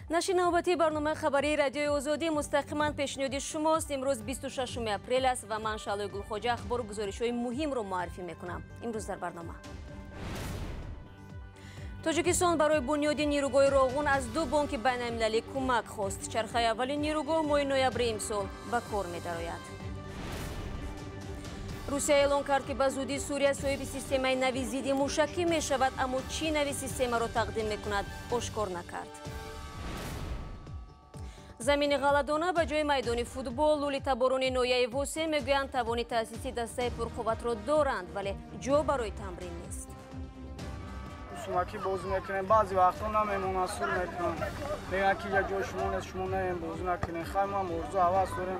Нашри навбатии барномаи хабарии Радиои Озодӣ мустақиман пешниҳоди шумост. Имрӯз 26 апрел аст ва ман, Шаълои Гулхоҷа, ахбору гузоришҳои муҳимро муаррифӣ мекунам. Имрӯз дар барнома: Тоҷикистон барои бунёди нерӯгоҳи Роғун аз ду бонки байналмилалӣ кӯмак хост. Чархаи аввали нерӯгоҳ моҳи ноябри имсол ба кор медарояд. Русия эълон кард, ки ба зудӣ Сурия соҳиби системаи нави зидди мушакӣ мешавад, аммо чӣ нави системаро тақдим мекунад, ошкор накард. Замини ғалладона ба ҷои майдони футбол. Лӯлитаборони ноҳияи Восе мегӯянд, тавони таъсиси дастаи пурқувватро доранд, вале ҷо барои тамрин нест. Сумакӣ бозӣ мекунем, баъзе вақтҳо намемонанд, сур мекунанд, мегӯянд, ки ҷои шумо нест, шумо наем, бозӣ накунем. Хай, мо ҳам орзу ҳавас дорем.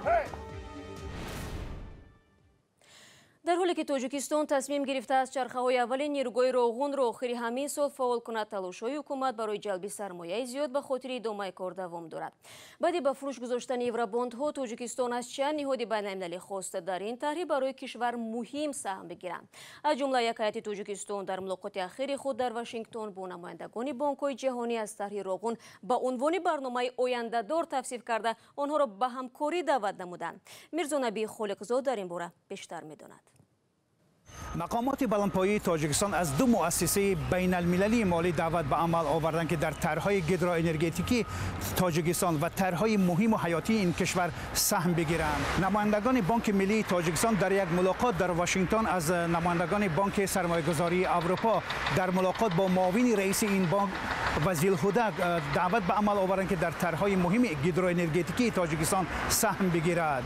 Дар ҳоле ки Тоҷикистон тасмим гирифтааст, чархаҳои аввали нерӯгоҳи Роғунро охири ҳамин сол фаъол кунад, талошҳои ҳукумат барои ҷалби сармояи зиёд ба хотири идомаи кор давом дорад. Баъди ба фурӯш гузоштани евробондҳо, Тоҷикистон аз чанд ниҳоди байналмилалӣ хоста, дар ин тарҳи барои кишвар муҳим саҳм бигиранд. Аз ҷумла як ҳайати Тоҷикистон дар мулоқоти ахири худ дар Вашингтон бо намояндагони бонкҳои ҷаҳонӣ аз тарҳи Роғун ба унвони барномаи ояндадор тавсиф карда, онҳоро ба ҳамкорӣ даъват намуданд. Мирзонаби Холиқзод дар ин бора бештар медонад. Мақомоти баландпояи Тоҷикистон аз ду муассисаи байналмилалии молӣ даъват ба амал оварданд, ки дар тарҳҳои гидроэнергетикии Тоҷикистон ва тарҳҳои муҳиму ҳаётии ин кишвар саҳм бигиранд. Намояндагони Бонки миллии Тоҷикистон дар як мулоқот дар Вашингтон аз намояндагони Бонки сармоягузории Аврупо дар мулоқот бо муовини раиси ин бонк Вазил Ҳудак даъват ба амал оварданд, ки дар тарҳҳои муҳими гидроэнергетикии Тоҷикистон саҳм бигирад.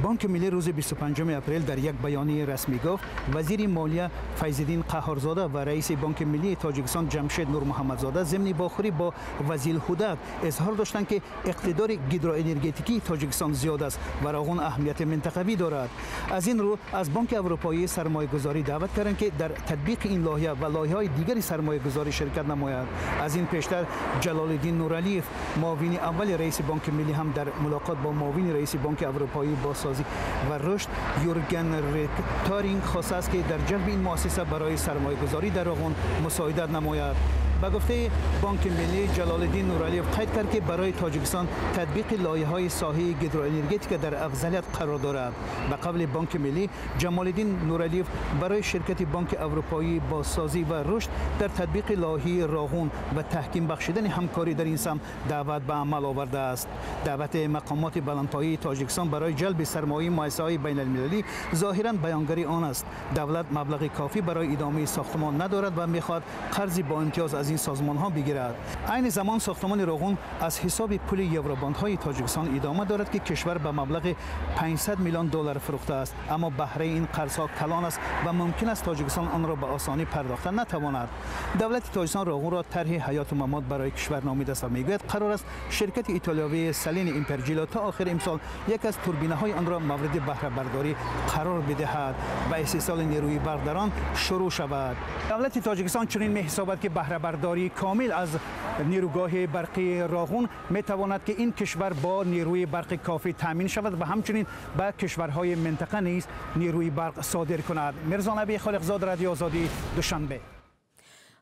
Бонки миллӣ рӯзи 25 апрел дар як баёнияи расмӣ гуфт, вазири молия Файзиддин Қаҳҳорзода ва раиси Бонки миллии Тоҷикистон Ҷамшед Нурмуҳаммадзода зимни вохӯрӣ бо Вазил Ҳудак изҳор доштанд, ки иқтидори гидроэнергетикии Тоҷикистон зиёд аст ва Роғун аҳамияти минтақавӣ дорад. Аз ин рӯ аз Бонки Аврупоии сармоягузорӣ даъват карданд, ки дар татбиқи ин лоиҳа ва лоиҳаҳои дигари сармоягузорӣ ширкат намояд. Аз ин пештар Ҷалолиддин Нуралиев, муовини аввали раиси Бонки миллӣ, ҳам дар мулоқот бо муовини раиси Бонки Аврупоии бозсозӣ ва рушд Юрген Ректоринг хостааст, ки дар ҷалби ин муассиса барои сармоягузорӣ дар Роғун мусоидат намояд. Ба гуфтаи Бонки миллӣ, Ҷалолиддин Нуралиев қайд кард, ки барои Тоҷикистон татбиқи лоиҳаҳои соҳаи гидроэнергетика дар афзалият қарор дорад. Ба қавли Бонки миллӣ, Ҷамолиддин Нуралиев барои ширкати Бонки Аврупоии бозсозӣ ва рушд дар татбиқи лоиҳаи Роғун ва таҳким бахшидани ҳамкорӣ дар ин самт даъват ба амал овардааст. Даъвати мақомоти баландпояи Тоҷикистон барои ҷалби сармояи муассисаҳои байналмилалӣ зоҳиран баёнгари он аст, давлат маблағи кофӣ барои идомаи сохтмон надорад ва мехоҳад қарзи бо имтиёз аз ин созмонҳо бигирад. Айни замон сохтмони Роғун аз ҳисоби пули евробондҳои Тоҷикистон идома дорад, ки кишвар ба маблағи 500 миллион доллар фурӯхтааст, аммо баҳраи ин қарзҳо калон аст ва мумкин аст, Тоҷикистон онро ба осонӣ пардохта натавонад. Давлати Тоҷикистон Роғунро тарҳи ҳаёту мамот барои кишвар номидааст ва мегӯяд, қарор аст ширкати итолиёвии Салини Имперҷило то охири имсол як аз турбинаҳои онро мавриди баҳрабардорӣ қарор бидиҳад ва истеҳсоли нерӯи барқ дар он шурӯъ шавад. Давлати Тоҷикистон чунин меҳисобад, ки баҳрабардории комил аз нерӯгоҳи барқии Роғун метавонад, ки ин кишвар бо нерӯи барқи кофӣ таъмин шавад ва ҳамчунин ба кишварҳои минтақа низ нерӯи барқ содир кунад. Мирзонаби Холиқзод, Радио Озодӣ, Душанбе.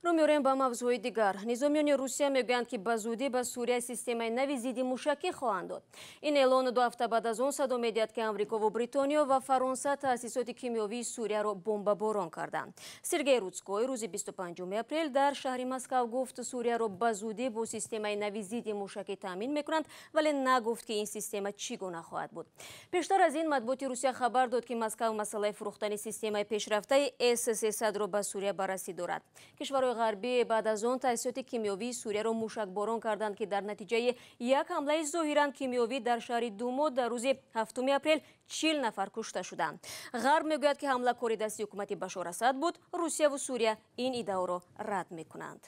Рӯ меорем ба мавзӯъҳои дигар. Низомиёни Русия мегӯянд, ки ба зудӣ ба Сурия системаи нави зидди мушакӣ хоҳанд дод. Ин эълон 2 ҳафта баъд аз он садо медиҳад, ки Амрикову Бритониё ва Фаронса таъсисоти кимиёвии Сурияро бомбаборон карданд. Сергей Рудской рӯзи 25 апрел дар шаҳри Москав гуфт, Сурияро ба зудӣ бо системаи нави зидди мушакӣ таъмин мекунанд, вале нагуфт, ки ин система чӣ гуна хоҳад буд. Пештар аз ин матбуоти Русия хабар дод, ки Москав масъалаи фурӯхтани системаи пешрафтаи С-300-ро ба Сурия баррасӣ дорад. Кишварҳои ғарбӣ баъд аз он таъсисоти кимиёвии Сурияро мушакборон карданд, ки дар натиҷаи як ҳамлаи зоҳиран кимиёвӣ дар шаҳри Думо дар рӯзи 7 апрел 40 нафар кушта шуданд. Ғарб мегӯяд, ки ҳамла кори дасти ҳукумати Башор Асад буд. Русияву Сурия ин иддаоро рад мекунанд.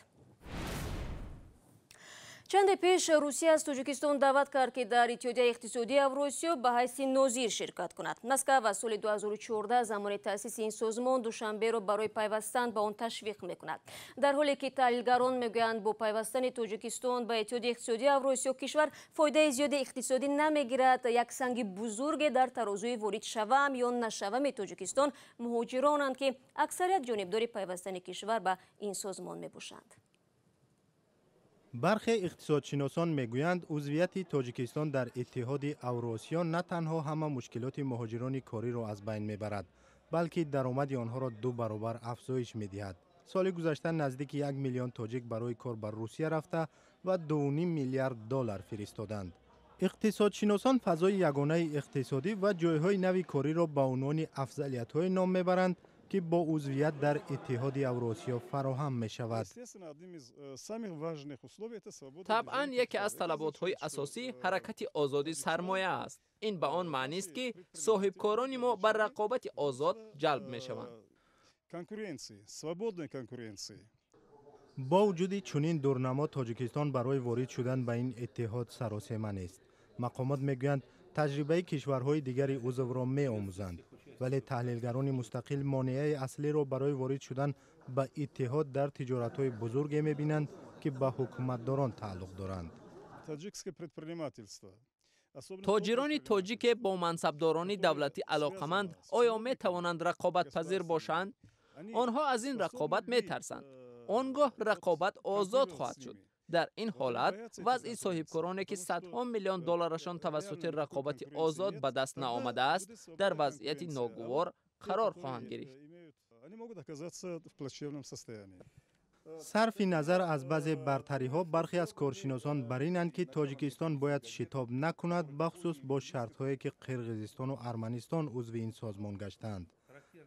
Чанде пеш Русия аз Тоҷикистон даъват кард, ки дар Иттиҳодияи иқтисодии Авросиё ба ҳайси нозир ширкат кунад. Москав аз соли 2014, замони таъсиси ин созмон, Душанберо барои пайвастан ба он ташвиқ мекунад, дар ҳоле ки таҳлилгарон мегӯянд, бо пайвастани Тоҷикистон ба Иттиҳоди иқтисодии Авросиё кишвар фоидаи зиёди иқтисодӣ намегирад. Як санги бузурге дар тарозуи ворид шавам ё нашавами Тоҷикистон муҳоҷиронанд, ки аксарият ҷонибдори пайвастани кишвар ба ин созмон мебошанд. Бархе иқтисодшиносон мегӯянд, узвияти Тоҷикистон дар Иттиҳоди Авруосиё на танҳо ҳама мушкилоти муҳоҷирони кориро аз байн мебарад, балки даромади онҳоро ду баробар афзоиш медиҳад. Соли гузашта наздики 1 миллион тоҷик барои кор ба Русия рафта ва 2,5 миллиард доллар фиристоданд. Иқтисодшиносон фазои ягонаи иқтисодӣ ва ҷойҳои нави кориро ба унвони афзалиятҳое ном мебаранд, ки бо узвият дар Иттиҳоди Авруосиё фароҳам мешавад. Табъан, яке аз талаботҳои асосӣ ҳаракати озоди сармоя аст. Ин ба он маънист, ки соҳибкорони мо ба рақобати озод ҷалб мешаванд. Свободной конкуренции. Бо вуҷуди чунин дурнамо, Тоҷикистон барои ворид шудан ба ин иттиҳод саросема нест. Мақомот мегӯянд, таҷрибаи кишварҳои дигари узвро меомӯзанд, вале таҳлилгарони мустақил монеаи аслиро барои ворид шудан ба иттиҳод дар тиҷоратҳои бузурге мебинанд, ки ба ҳукуматдорон тааллуқ доранд. Таджикское предпринимательство. Тоҷирони тоҷике бо мансабдорони давлатӣ алоқаманд оё метавонанд рақобатпазир бошанд? Онҳо аз ин рақобат метарсанд. Он гоҳ рақобат озод хоҳад шуд. Дар ин ҳолат вазъи соҳибкороне, ки садҳо миллион долларашон тавассути рақобати озод ба даст наомадааст, дар вазъияти ногувор қарор хоҳанд гирифт. Они могут оказаться в плачевном состоянии. Сарфи назар аз баъзе бартариҳо, бархе аз коршиносон бар инанд, ки Тоҷикистон бояд шитоб накунад, бахусус бо шартҳое, ки Қирғизистону Арманистон узви ин созмон гаштаанд.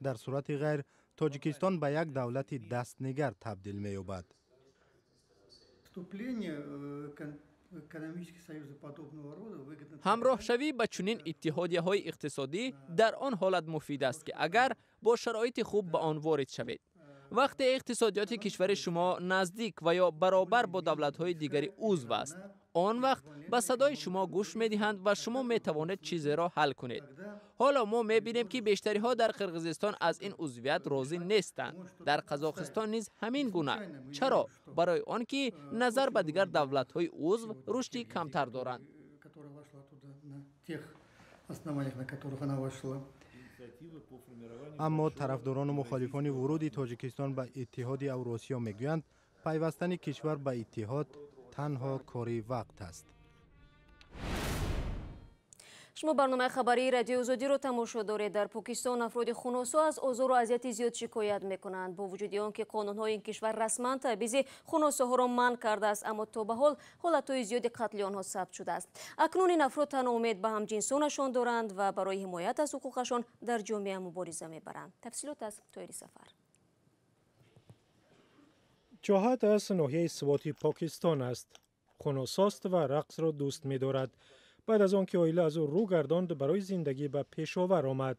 Дар сурати ғайр Тоҷикистон ба як давлати дастнигар табдил меёбад. Вступление в экономические союзы подобного рода выгодно. Ҳамроҳшавӣ ба чунин иттиҳодияҳои иқтисодӣ дар он ҳолат муфид аст, ки агар бо шароити хуб ба он ворид шавед, вақте иқтисодиёти кишвари шумо наздик ва ё баробар бо давлатҳои дигари узв аст. Он вақт ба садои шумо гӯш медиҳанд ва шумо метавонед чизеро ҳал кунед. Ҳоло мо мебинем, ки бештариҳо дар Қирғизистон аз ин узвият розӣ нестанд, дар Қазоқистон низ ҳамин гуна. Чаро? Барои он ки назар ба дигар давлатҳои узв рушди камтар доранд. Которая вошла туда на тех основаниях, на которых она вошла. Аммо тарафдорону мухолифони вуруди Тоҷикистон ба Иттиҳоди Авруосиё мегӯянд, пайвастани кишвар ба иттиҳод танҳо кори вақт аст. Шумо барномаи хабарии Радиои Озодиро тамошо доред. Дар Покистон афроди хуносо аз озору азияти зиёд шикоят мекунанд. Бо вуҷуди он ки қонунҳои ин кишвар расман табъизи хуносоҳоро манъ кардааст, аммо то ба ҳол ҳолатҳои зиёди қатли онҳо сабт шудааст. Акнун ин афрод танҳо умед ба ҳамҷинсонашон доранд ва барои ҳимоят аз ҳуқуқашон дар ҷомеа мубориза мебаранд. Тафсилот аз Тоҳири Сафар. Ҷоҳат аз ноҳияи Свати Покистон аст. Хуносост ва рақсро дӯст медорад. Баъд аз он ки оила аз ӯ рӯ гардонд, барои зиндагӣ ба Пешовар омад.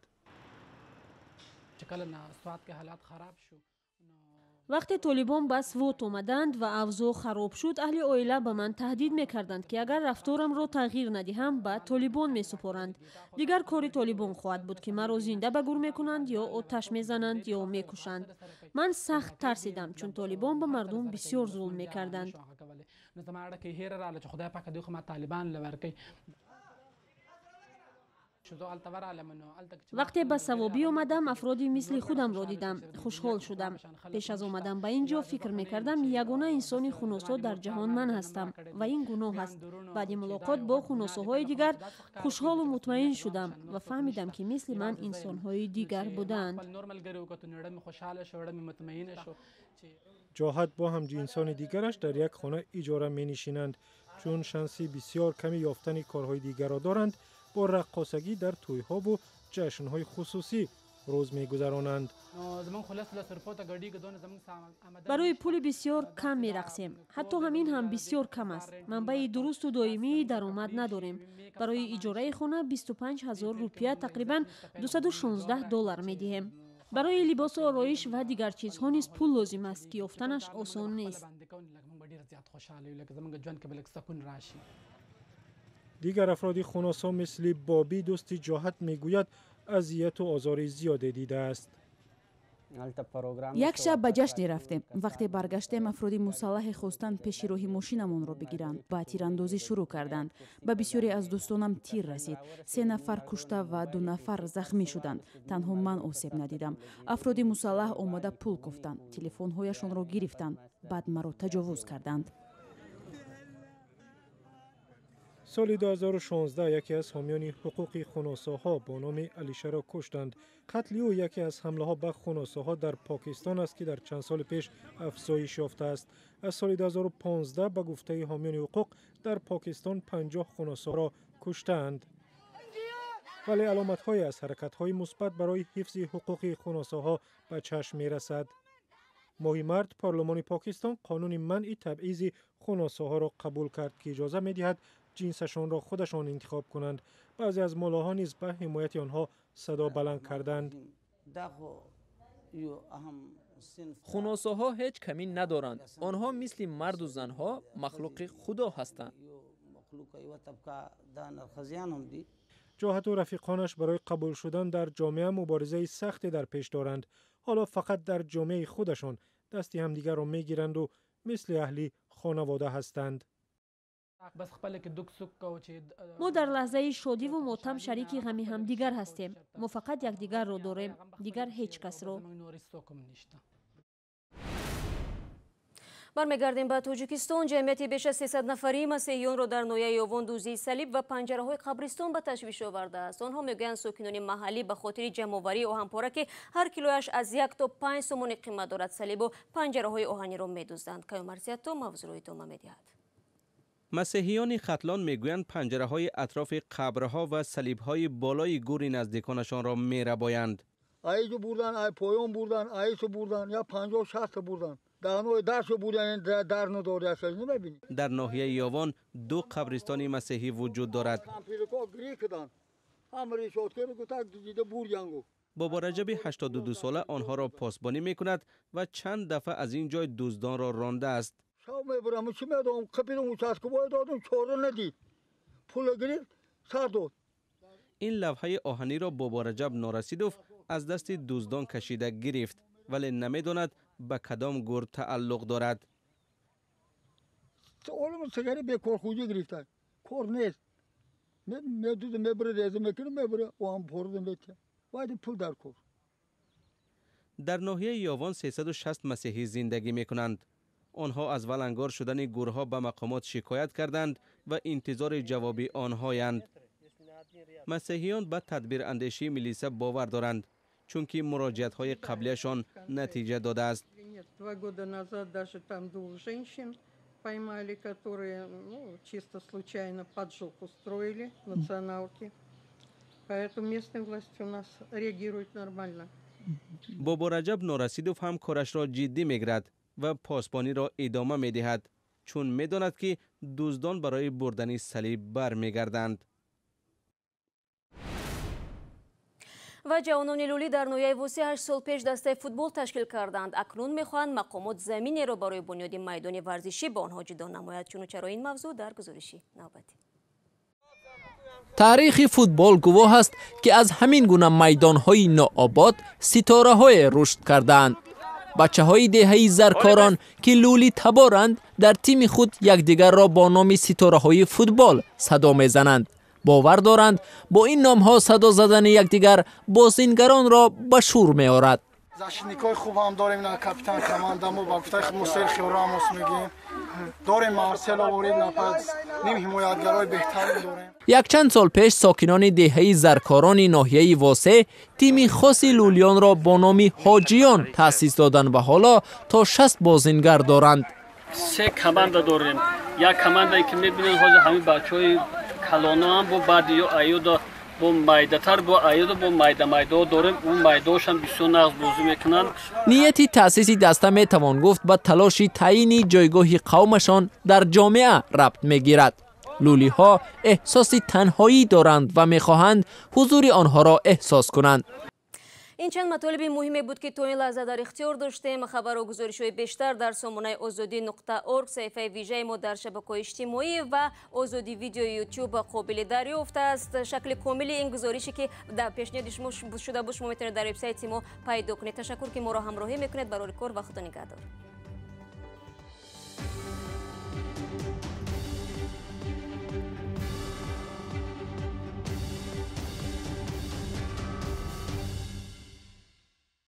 Вақте толибон ба Свот омаданд ва авзоъ хароб шуд, аҳли оила ба ман таҳдид мекарданд, ки агар рафторамро тағйир надиҳам, ба толибон месупоранд. Дигар кори толибон хоҳад буд, ки маро зинда ба гур мекунанд ё оташ мезананд ё мекушанд. Ман сахт тарсидам, чун толибон ба мардум бисёр зулм мекарданд. Вақте ба Савобӣ омадам, афроди мисли худамро дидам, хушҳол шудам. Пеш аз омадан ба ин ҷо фикр мекардам, ягона инсони хуносо дар ҷаҳон ман ҳастам ва ин гуноҳ аст. Баъди мулоқот бо хуносоҳои дигар хушҳолу мутмаин шудам ва фаҳмидам, ки мисли ман инсонҳои дигар будаанд. Ҷоҳат бо ҳамҷинсони дигараш дар як хона иҷора менишинанд. Чун шанси бисёр ками ёфтани корҳои дигарро доранд, бо раққосагӣ дар тӯйҳову ҷашнҳои хусусӣ рӯз мегузаронанд. Барои пули бисёр кам мерақсем. Ҳатто ҳамин ҳам бисёр кам аст. Манбаи дурусту доимии даромад надорем. Барои иҷораи хона 25 ҳазор рупия, тақрибан 216 доллар медиҳем. Барои либосу ороиш ва дигар чизҳо низ пул лозим аст, ки ёфтанаш осон нест. Дигар афроди хуносо мисли Бобӣ, дӯсти Ҷоҳат, мегӯяд, азияту озори зиёде дидааст. Як шаб ба ҷашне рафтем. Вақте баргаштем, афроди мусаллаҳе хостанд пеши роҳи мошинамонро бигиранд, ба тирандозӣ шурӯъ карданд. Ба бисёре аз дӯстонам тир расид. Се нафар кушта ва ду нафар захмӣ шуданд. Танҳо ман осеб надидам. Афроди мусаллаҳ омада пул кофтанд, телефонҳояшонро гирифтанд, баъд маро таҷовуз карданд. Соли 2016 яке аз ҳомиёни ҳуқуқи хуносоҳо бо номи Алишаро куштанд. Қатли ӯ яке аз ҳамлаҳо ба хуносоҳо дар Покистон аст, ки дар чанд соли пеш афзоиш ёфтааст. Аз соли 2015 ба гуфтаи ҳомиёни ҳуқуқ дар Покистон 50 хуносоро куштаанд. Вале аломатҳое аз ҳаракатҳои мусбат барои ҳифзи ҳуқуқи хуносоҳо ба чашм мерасад. Моҳи март парлумони Покистон қонуни манъи табъизи хуносоҳоро қабул кард, ки иҷоза медиҳад ҷинсашонро худашон интихоб кунанд. Баъзе аз муллоҳо низ ба ҳимояти онҳо садо баланд карданд. Хуносоҳо ҳеҷ камӣ надоранд. Онҳо мисли марду занҳо махлуқи Худо ҳастанд. Ҷоҳату рафиқонаш барои қабул шудан дар ҷомеа муборизаи сахте дар пеш доранд. Ҳоло фақат дар ҷомеаи худашон дасти ҳамдигарро мегиранду мисли аҳли хонавода ҳастанд. Мо дар лаҳзаи шодиву мотам шарики ғами ҳамдигар ҳастем. Мо фақат якдигарро дорем, дигар ҳеҷ касро. Бармегардем ба Тоҷикистон. Ҷамъияти беш аз 300 нафарии масеҳиёнро дар ноҳияи Ёвон дузии салиб ва панҷараҳои қабристон ба ташвиш овардааст. Онҳо мегӯянд, сокинони маҳаллӣ ба хотири ҷамъоварии оҳанпора, ки ҳар килояш аз 1 то 5 сомонӣ қимат дорад, салибу панҷараҳои оҳаниро медузданд. Каюмарзият то мавзӯъро идома медиҳад. Масеҳиёни Хатлон мегӯянд, панҷараҳои атрофи қабрҳо ва салибҳои болои гури наздиконашонро мерабоянд. Айҷу бурдан, ай поён бурдан, айсу бурдан, я 50-60 бурдан. Дар ноҳияи Ёвон ду қабристони масеҳӣ вуҷуд дорад. Бобораҷаби 82сола онҳоро посбонӣ мекунад ва чанд дафъа аз ин ҷой дуздонро рондааст. Ин лавҳаи оҳаниро Бобораҷаб Норасидов аз дасти дуздон кашида гирифт, вале намедонад ба кадом гур тааллуқ дорад. Дар ноҳияи Ёвон 360 масеҳӣ зиндагӣ мекунанд. Онҳо аз валангор шудани гурҳо ба мақомот шикоят карданд ва интизори ҷавоби онҳоянд. Масеҳиён ба тадбирандешии милиса бовар доранд, чунки муроҷиатҳои қаблияшон натиҷа додааст. 2 года назад даже там 2 женщин поймали, которые, ну, чисто случайно поджог устроили националки. Поэтому местные власти у нас реагируют нормально. Бобораҷаб Норасидов ҳам корашро ҷиддӣ мегирад ва посбониро идома медиҳад, чун медонад, ки дуздон барои бурдани салиб бармегарданд. Ва ҷавонони лулӣ дар ноҳияи Восеъ 8 сол пеш дастаи футбол ташкил карданд. Акнун мехоҳанд мақомот заминеро барои бунёди майдони варзишӣ ба онҳо ҷудо намояд. Чуну чаро ин мавзӯъ дар гузориши навбатӣ. Таърихи футбол гувоҳ аст, ки аз ҳамин гуна майдонҳои нообод ситораҳое рушд кардаанд. Бачаҳои деҳаи Заркорон, ки лӯлӣ таборанд, дар тими худ якдигарро бо номи ситораҳои футбол садо мезананд. Бовар доранд, бо ин номҳо садо задани якдигар бозингаронро ба шӯр меорад. Защитникҳои хуб ҳам дорем, на капитан команда мо ба гуфтаи худ Серхио Рамос мегӯем. Дорем Марсело ворид напас, ним ҳимоятгарои беҳтарин дорем. Якчанд сол пеш сокинони деҳаи Заркорони ноҳияи Восеъ тими хоси лӯлиёнро бо номи Ҳоҷиён таъсис доданд ва ҳоло то 60 бозингар доранд. 3 команда дорем. Як командае ки мебинед ҳозир ҳамин бачаҳои калоноам бо баъди ё аюда бо майдатар бо аюда бо майда-майдао дорем. Он майдаошам бисёр нағз бозӣ мекунанд. Нияти таъсиси даста метавон гуфт ба талоши таъйини ҷойгоҳи қавмашон дар ҷомеа рабт мегирад. Лӯлиҳо эҳсоси танҳоӣ доранд ва мехоҳанд ҳузури онҳоро эҳсос кунанд. Ин чанд матолиби муҳиме буд, ки то ин лаҳза дар ихтиёр доштем. Хабару гузоришҳои бештар дар сомонаи озодӣ.орг, саҳифаи вижаи мо дар шабакаҳои иҷтимоӣ ва Озодӣ видеои ютуб қобили дарёфт аст. Шакли комили ин гузорише, ки дар пешниҳоди шумо шуда буд, шумо метавонед дар вебсайти мо пайдо кунед. Ташаккур, ки моро ҳамроҳӣ мекунед. Барори кор ва Худо нигаҳдор.